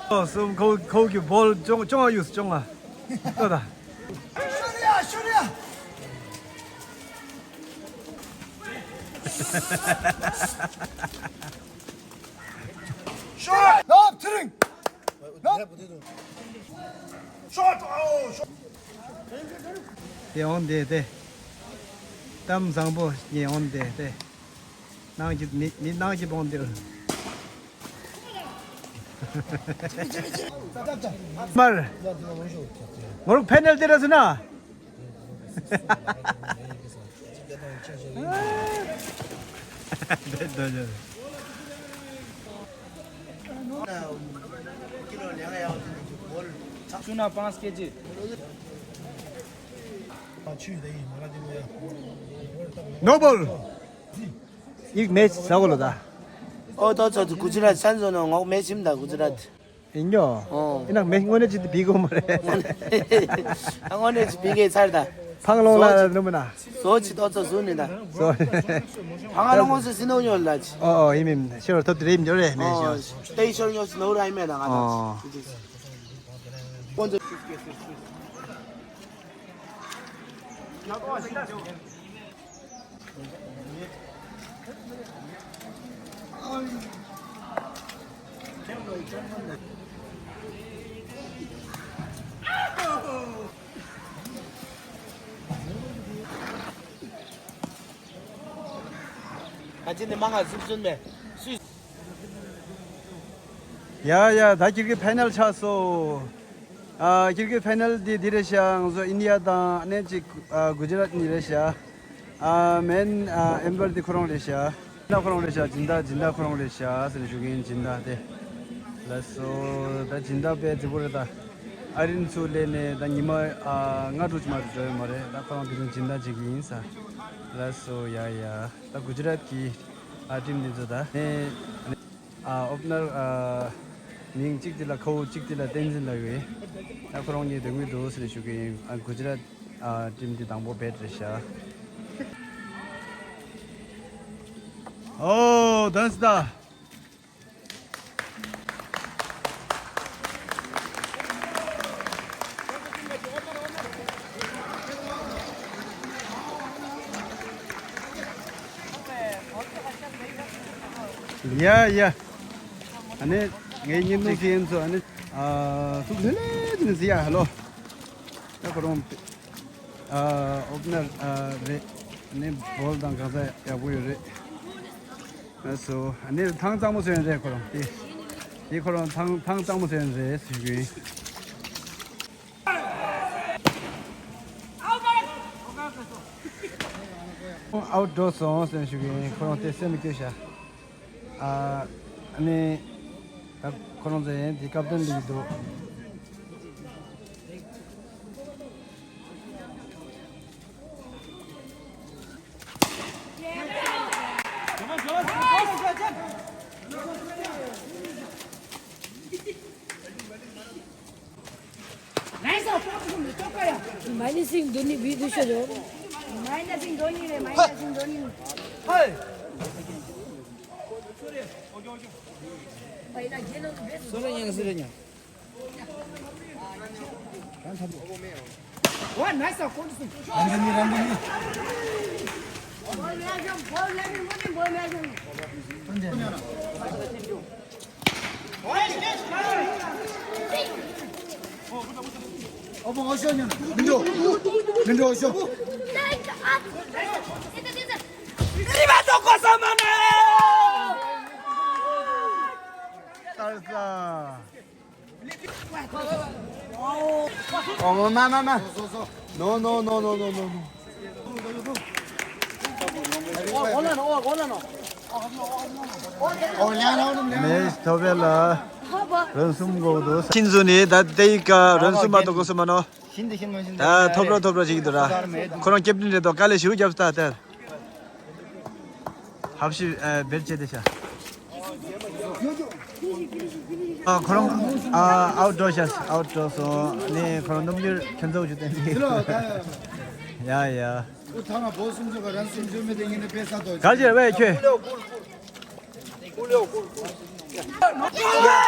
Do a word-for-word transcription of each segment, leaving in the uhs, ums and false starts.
གསུམ། ཁོ་ཁོ་གི་བོལ་ཅོང་ཅོང་ཨ་ཡུས་ཅོང་ཨ། ལྟོས་དང་། Shot! Love three! Shot! Oh, shot! དེ་འོང་དེ་དེ། གཏམ་བཟང་པོ་ངས་འོང་དེ་དེ། ནང་གི་མི་མི་ནང་གི་བོང་དེ། མར། ངོ་རུ་ཕེ་ནལ་ཏི་ར་སུ་ན། འདོད་འདོད་འདོད། चूना पाँच KG. No ball. एक मैच सगोलो दा। ओ तो छ गुजरात सान जोनो ngok match im da Gujarat. ཡིན་ཉོ། ཨོ། ཡིན་ན་མེ་དངོས་གནས་ཅིག་ཏུ་བི་གོ་མ་རེད། དངོས་གནས་ཅིག་བི་གེ་ཚར་ད། ཕང་ལོང་ལ་ནུ་མ་ན། ཟོ་ཅི་ཏོ་ཚོ་ཟུ་ནི་ད། ཟོ། ཕང་ལོང་ངོ་སུ་སི་ནོ་ཉོ་ལ་ཅི། ཨོ་ཨོ་ཡིན་མིན་ཤོར་ཐོབ་ཏུ་རེད་ཉོ་རེད་མེ་ཤོར། ཨོ། ཏེ་ཤོར་ཉོ་སི་ནོ་ར་ཡིན་མེད་ད་ང་ད། ཨོ། ཁོང་ཚོ། ད་ཅི་ནས་མང་ང་ཟུབ་ཟུན་མེད། སུས། ཡ་ཡ་ད་ཁྱེད་ཀྱི་ཕའི་ནལ་ཆགས་སོ། ཨ་ཁྱེད་ཀྱི་ཕའི་ནལ་འདི་འདི་རེད་ཤག་ང་ཚོ་ཨིན་ཌི་ཡ་དང་ཨ་ནེ་གཅིག་ཨ་གུ་ཇི་རཱཏ་གཉིས་རེད་ཤག་ཨ་མེན་ཨ་ཨེམ་བར་འདི་ཁོ་རང་རེད་ཤག་ཇིན་ད་ཁོ་རང་རེད་ཤག་ཇིན་ད་ཇིན་ད་ཁོ་རང་རེད་ཤག་ཟེར་ཞུ་གི་ཡིན། ཇིན་ད་དེ། ལགས་སོ། ད་ཇིན་ད་དཔེ་རྫིག་པོ་རེད་ད། ཨ་རིན་ཚུར་སླེབས་ནས་ད་ཉི་མ་ཨ་ལྔ་དྲུག་ཅིག་མ་གཏོགས་འགྲོ་ཡོད་མ་རེད། ད་ཁོ་རང་དེ་རིང་ཇིན་ད་བྱེད་ཀྱི་ཡིན་ས། ལགས་སོ། ཡ་ཡ། ད་གུ་ཇི་རཱཏ་གི་ཨ་ཊིམ་འདི་ཚོ་ད་ནས་ཨ་ཨོ་པ་ནར་ཨ་མིང་གཅིག་དེ་ལ་ཁའོ་གཅིག་དེ་ལ་བསྟན་འཛིན་ལབ་ཡོད། ད་ཁོ་རང་གཉིས་དེ་དངུལ་འདུག་ཟེར་ཞུ་གི་ཡིན། ཨ་གུ་ཇི་རཱཏ་ཨ་ཊིམ་འདི་དང་པོ་བེཊ་རེད་ཤག་ཨོ་དོན་སི་ད། ཡ་ཡ། ཨ་ནི་ངའི་བརྙན་ཐུང་ཤེས་ཡོན་ཚོ་ཨ་ནི་ཨ་ཐུགས་ལྷོད་ལྷོད་ཅིག་ཟེར་ཡ། ཧ་ལོ། ད་ཁོ་རང་ཨ་ཨོ་པ་ནར་ཨ་རེད། ཨ་ནི་བོལ་དང་གང་ས་ཡག་པོ་ཡོད་རེད། ཨ་སོ། ཨ་ནི་ཐང་གཙང་མོ་བཟོས་ཡོད་རེད་ཁོ་རང་དེ། དེ་ཁོ་རང་ཐང་ཐང་གཙང་མོ་བཟོས་ཡོད་རེད་ཟེར་གི་ཡིན། ཨའུ་འགྲོ་སོང་ཟེར་ཞུ་གི་ཡིན། ཁོ་རང་དེ་སེམས་མི་སྐྱོ་ཤག་ཨ་ནི་ད་ཁོ་རང་ཚོ་ཡིན་དེ་ཀབ་ཏན་ལིག་འདུག माइनसिङ धोनी भी दुसरो। माइनसिङ धोनी रे, माइनसिङ धोनी। पहिला गेलो त बेस। सोह्र यहाँ, सोह्र यहाँ। वाह, नाइस सर, कौन सी? रंजनी, रंजनी। बॉल ले आ, बॉल ले, बॉल ले। Oh, ma, ma, ma. No, no, no, no, no, no, no. ནས་ཐོབ་པའི་ལ་རང་གསུམ་དགོས་འདུག་ཁྱིན་ཚོ་ནི་ད་ལྟའི་ཀ་རང་གསུམ་མ་གཏོགས་དགོས་སུ་མ་ནོ། ད་ཐོབ་རོ་ཐོབ་རོ་ཞིག་འདུག་ར། ཁོ་རང་ཀེབ་ཏིན་རེད་དོ། དཀའ་ལས་ཞེ་པོ་བརྒྱབ་སྟ་དེར། ཧབ་ཤི་ཨ་བེར་ཆེ་དེ་ཤ། ཨ་ཁོ་རང་ཨ་ཨའུ་འགྲོ་ཤ། ཨའུ་འགྲོ་སོང་ནས་ཁོ་རང་སྣུམ་འགྱུར་ཁྱོད་ཚོ་ཞུ་དེ་ནི། ཡ་ཡ། ཁྱོད། ག་ཅེར་བས་ཁྱོད། ཁོ་རང་ཁོ་རང་ཁོ་རང་། ཨོ་ལེ་ཨོ་ཁོ་རང་ཁོ་རང་།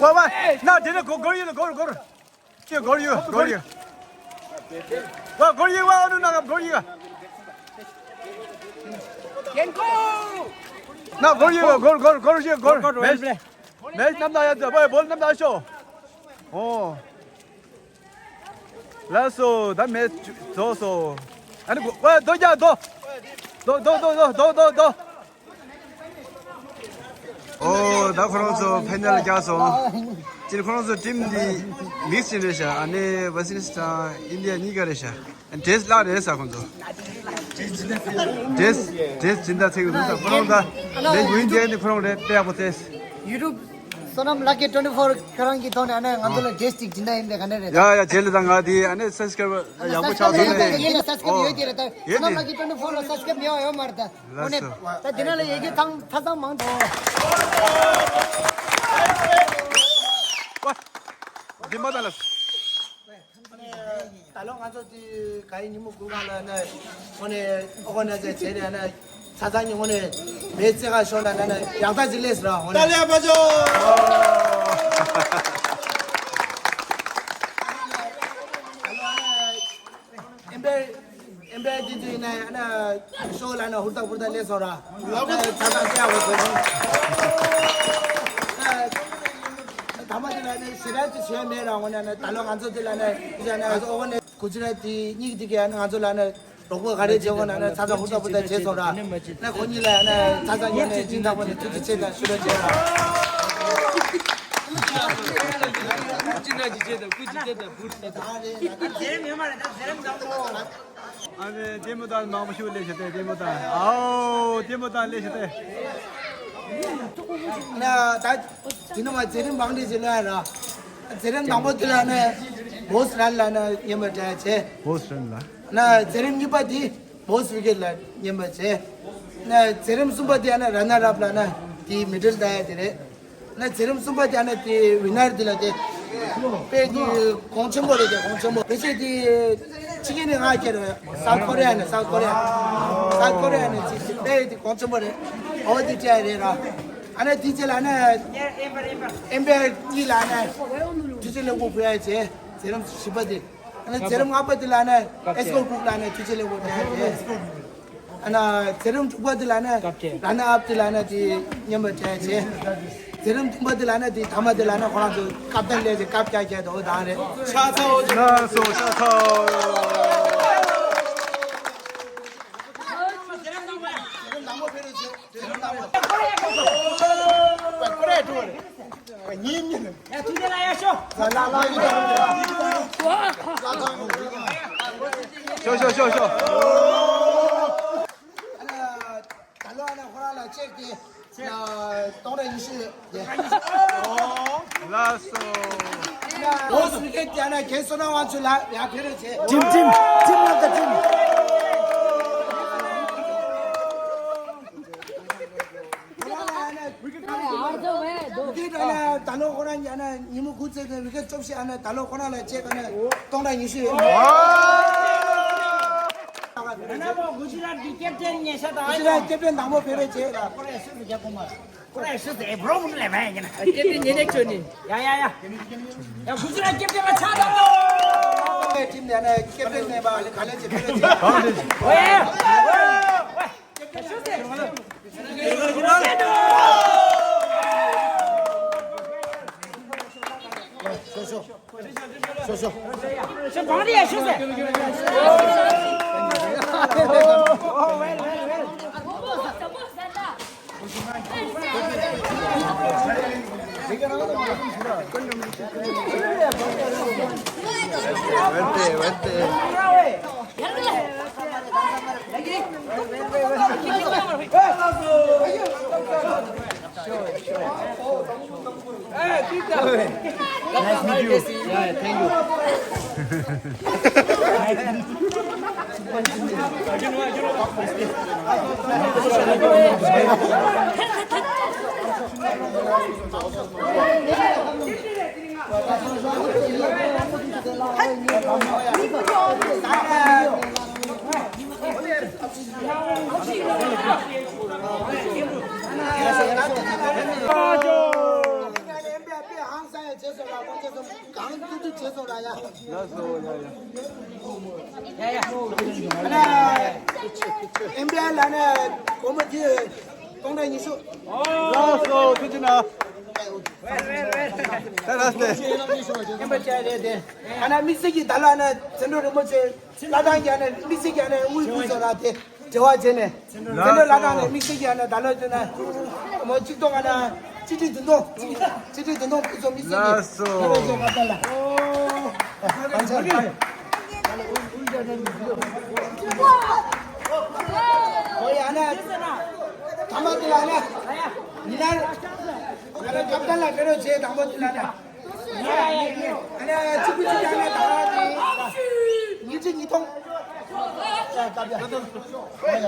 와, 와. 나, 쟤네 고, 거리, 거리, 거리. 야, 거리, 거리. 와, 거리, 와, 어느 나가, 거리. 나, 거리, 거리, 거리, 거리, 거리. 매치, 매치 남나야 돼. 뭐, 뭘 남나셔? 어. ལགས་སོ། ད་མེད་རྫོགས་སོ། ཨ་ནི་གོ་ཨ་རྡོ་རྒྱག་རྡོ། རྡོ་རྡོ་རྡོ་རྡོ་རྡོ་རྡོ། ཨོ་ད་ཁོ་རང་ཚོ་ཕན་ནལ་རྒྱག་སོང་། ཅིན་ཁོ་རང་ཚོ་ཊིམ་འདི་མིག་སི་ཅིན་རེད་ཤག་ཨ་ནི་ཝེ་སི་ནིས་དང་ཨིན་ཌི་ཡ་གཉིས་ཀ་རེད་ཤག་ཌེས་བརླག་རེད་ས་ཁོང་ཚོ། ཌེས་ཌེས་སྦྱིན་བདག་ཚེ་གི་འདུག་ས་ཁོ་རང་ད་ལས་ཡུན་དེ་ནི་ཁོ་རང་རེད་དཔེ་ཡག་པོ་ཚེས། ཡུ་ཊུབ་བསོད་ནམས་ལགས་ཀྱི་ཊུ་ཝེན་ཊི་ཕོར་ཁྱེད་རང་གི་ཐོག་ནས་ཨ་ནི་ང་ཚོ་ལ་ཌེས་ཅིག་སྦྱིན་བདག་ཡིན་པའི་ག་ནས་རེད། ཡ་ཡ་རྗེས་ལ་ད་ང་དེ་ཨ་ནི་སབ་སི་ཀ་རབ་ཡག་པོ་ཆགས་སོང་ནས། ཡིན་ལ་སབ་སི་ཀ་རབ་ཡོད་དེ་རེད་ད། ཡོད་བསོད་ནམས་ལགས་ཀྱི་ཊུ་ཝེན་ཊི་ཕོར་ལ་སབ་སི་ཀ་རབ་ཡོད་ཡོད་མ་རེད་ད། ལགས་སོ། ད་དེ་ན་ལ་ཡི་གེ་ཐང་ཐ་ཚང་མང་དོ། འདི་མ་ད་ལ། ད་ལོ་ང་ཚོ་དེ་ག་ཡི་ཉིན་མོ་དགུན་ཁ་ལ་ནས་ཨོ་ནས་ཨོ་ཁོ་ནས་ཚེ་ཚེ་རེ་ནས་ཚ་ཚ་ཉིན་ཨོ་ནས་མེ་ཚེ་ཁ་ཤོར་ན་ན་ནས་ཡག་ཐག་ཅིག་ལས་ཟེར་ཨོ་ནས། ཏཱ་ལི་ཡ་བ་ཅོ། ཨེམ་པེ་ཨེམ་པེ་དེ་དུས་ནས་ཨ་ན་ཤོ་ལ་ན་ཧུར་ཐག་ཧུར་ཐག་ལས་སོང་ར། ལ་ཚ་ཚ་ཚ་ཡག་པོ་བཟོས་སོང་། ད་མ་དེ་ལ་ནི་ཞི་ར་ཅི་བྱས་མེད་ར་འོ་ན་ནི་ད་ལོ་ང་ཚོ་དེ་ལ་ནི་ཞི་ར་ནི་ཨོ་ནི་གུ་ཇི་ར་ཏི་གཉིས་དེ་ག་ང་ཚོ་ལ་ནི་རོགས་པ་ག་རེ་བྱེད་དགོས་ན་ནི་ཚ་ཚ་ཧུར་ཐག་ཧུར་ཐག་བྱས་སོང་ར། ནི་ཁོ་གཉིས་ལ་ནི་ཚ་ཚ་ཉོན་ནས་སྦྱིན་བདག་པོ་ནི་ཐུགས་རྗེ་ཆེ་དང་ཞུ་རོགས་བྱས་ར། ཨ་ནི་ལྟད་མོ་ལྟ་མང་པོ་ཞིག་སླེབས་ཤག་སྟེ། ལྟད་མོ་ལྟ། ཨའོ་ལྟད་མོ་ལྟ་སླེབས་ཤག་སྟེ། ན་ད་དེ་ནི་མ་མཛད་རིམ་མང་འདྲ་ཞིག་ལ་ར། མཛད་རིམ་དང་པོ་དེ་ལ་ནི་བོ་སི་རན་ལ་ནི་ཉན་པ་འདྲ་བྱས། བོ་སི་རན་ལ། ན་མཛད་རིམ་གཉིས་པ་དེ་བོ་སི་ཝི་ཀེཊ་ལ་ཉན་པ་བྱས། ན་མཛད་རིམ་གསུམ་པ་དེ་ཨ་ན་རན་ནར་ཨབ་ལ་ན་དེ་མི་ཌལ་ལྟ་ཡ་དེ་རེད། ན་མཛད་རིམ་གསུམ་པ་དེ་ཨ་ན་དེ་ཝི་ནར་དེ་ལ་དེ་དཔེ་དེ་གོང་ཆེན་པོ་རེད། དེ་གོང་ཆེན་པོ་དེ་ཆེ་དེ་ཕྱི་རྒྱལ་ནས་ང་སྐྱེ་རེད། སའུ་ཐི་ཀོ་རི་ཡ་ནས། སའུ་ཐི་ཀོ་རི་ཡ། སའུ་ཐི་ཀོ་རི་ཡ་ནས་ཅི་ཞིག་དཔེ་དེ་གོང་ཆེན་པོ་རེད། ཨོ་དེ་སྤྲད་རེད་ར། ཨ་ན་དེ་ཆེ་ལ་ཨ་ན་ཨེམ་པེར་གཉིས་ལ་ཨ་ན་དུས་ཆེན་ལེགས་པོ་ཕུལ་ཡ་བྱས། མཛད་རིམ་བཞི་པ་དེ། ཨ་ནི་མཛད་རིམ་ལྔ་པ་དེ་ལ་ནི་ཨེ་སི་ཀོར་ཀུག་ལ་ནི་དུས་ཆེན་ལེགས་པོ་སྤྲད་དེ། ཨ་ནི་མཛད་རིམ་དྲུག་པ་དེ་ལ་ནི་རན་ནར་ཨབ་དེ་ལ་ནི་དེ་མཉམ་པོ་སྤྲད་བྱས། མཛད་རིམ་བདུན་པ་དེ་ལ་ནི་དེ་ཐ་མ་དེ་ལ་ནི་ཁོ་རང་ཚོ་ཀབ་ཏན་ལས་ཀྱི་ཀབ་རྒྱག་རྒྱག་དོ་དང་རེད། ལགས་སོ་ཤ་ཚ། ཤོ་ཤོ་ཤོ་ཤོ། ད་ལོ་ཨ་ན་ཁོ་རང་ལ་ཅེག་དེ་སྟོང་ཕྲག་ཉི་ཤུ་ཡོད། ལགས་སོ། འོ་སུ་ཁེ་ཏེ་ཨ་ན་ཁྱེད་བསོད་ནམས་དབང་ཕྱུག་ལ་ཡར་ཕེབས་རོགས་བྱེད། ཊིམ་ཊིམ་ཊིམ་ལབ་ད་ཊིམ། ད་ལོ་ཁོ་རང་གི་ཨ་ན་ཉིན་མོ་དགུ་ཚེས་ཀྱི་ཝི་ཀེཊ་བཅུ་བཞི་ཨ་ན་ད་ལོ་ཁོ་རང་ལ་ཅེག་ཨ་ན་སྟོང་ཕྲག་ཉི་ཤུ་ཡོད། ཨ་ན་མོ་གུ་ཇི་རཱཏ་གི་ཀེབ་ཊན་ཉེ་ཤ་དང་གུ་ཇི་རཱཏ་ཀེབ་ཊན་དང་པོ་ཕེབས་རེ་བྱེད་ལ། ཁོ་རེ་སུ་རྒྱ་གོ་མ། ཁོ་རེ་སུ་ཟེ་བྲོ་མུ་ལེ་མ་ཡ་ན། ཀེབ་ཊན་ཉེ་ནེ་ཁྱོད་ནི། ཡ་ཡ་ཡ། ཡ་གུ་ཇི་རཱཏ་ཀེབ་ཊན་ལ་ཆ་དང་། ཀེབ་ཊན་ནས་ན་ཀེབ་ཊན་ནས་པ་ལེ་ག་ལེ་ཅེ་ཕེབས་རེ་བྱེད། ཝེ། Nice meet you. Yeah, thank you. ཨེམ་པི་ཨར་ལ་ནས་སྒོར་མོ་དེ་སྟོང་ཕྲག་ཉི་ཤུ། ལགས་སོ། ཐུགས་རྗེ་གནང་། ད་ལགས་སེ། ཨེམ་པ་ཅག་རེད་དེ། ཨ་ན་དམིགས་བསལ་གྱི་ད་ལ་ན་ཚེ་འགྲོ་རིན་པོ་ཆེ་བླ་བྲང་གི་ཨ་ན་དམིགས་བསལ་གྱི་ཨ་ན་དབུས་ཁུལ་ཚོ་ལ་དེ་འབྲེལ་བ་བྱས་ནས། ཚེ་འགྲོ་བླ་བྲང་ནས་དམིགས་བསལ་གྱི་ཨ་ན་ད་ལོ་ཚོ་ན་མོ་གཅིག་སྟོང་ཨ་ན་གཅིག་ཁྲི་བདུན་སྟོང་། གཅིག་ཁྲི་བདུན་སྟོང་ཕུལ་ཚོ་དམིགས་བསལ་གྱི། ལགས་སོ། ད་ལོ་ཚོ་ང་ད་ལ། ཨོ། ཨོ་ཡ་ན། དང་པོ་དེ་ལ་ན། ཡིན་ན། ང་ལ་ཁ་བརྡ་ལ་འབྲེལ་རོགས་བྱེད། དང་པོ་དེ་ལ་ན། ཨ་ན་གཅིག་པུ་གཅིག་ཀྱང་ན་ད་ར་ནི། ཉིས་ཁྲི་ཉིས་སྟོང་། ཨ་ཀ་བྱ། ཨ་ཡ།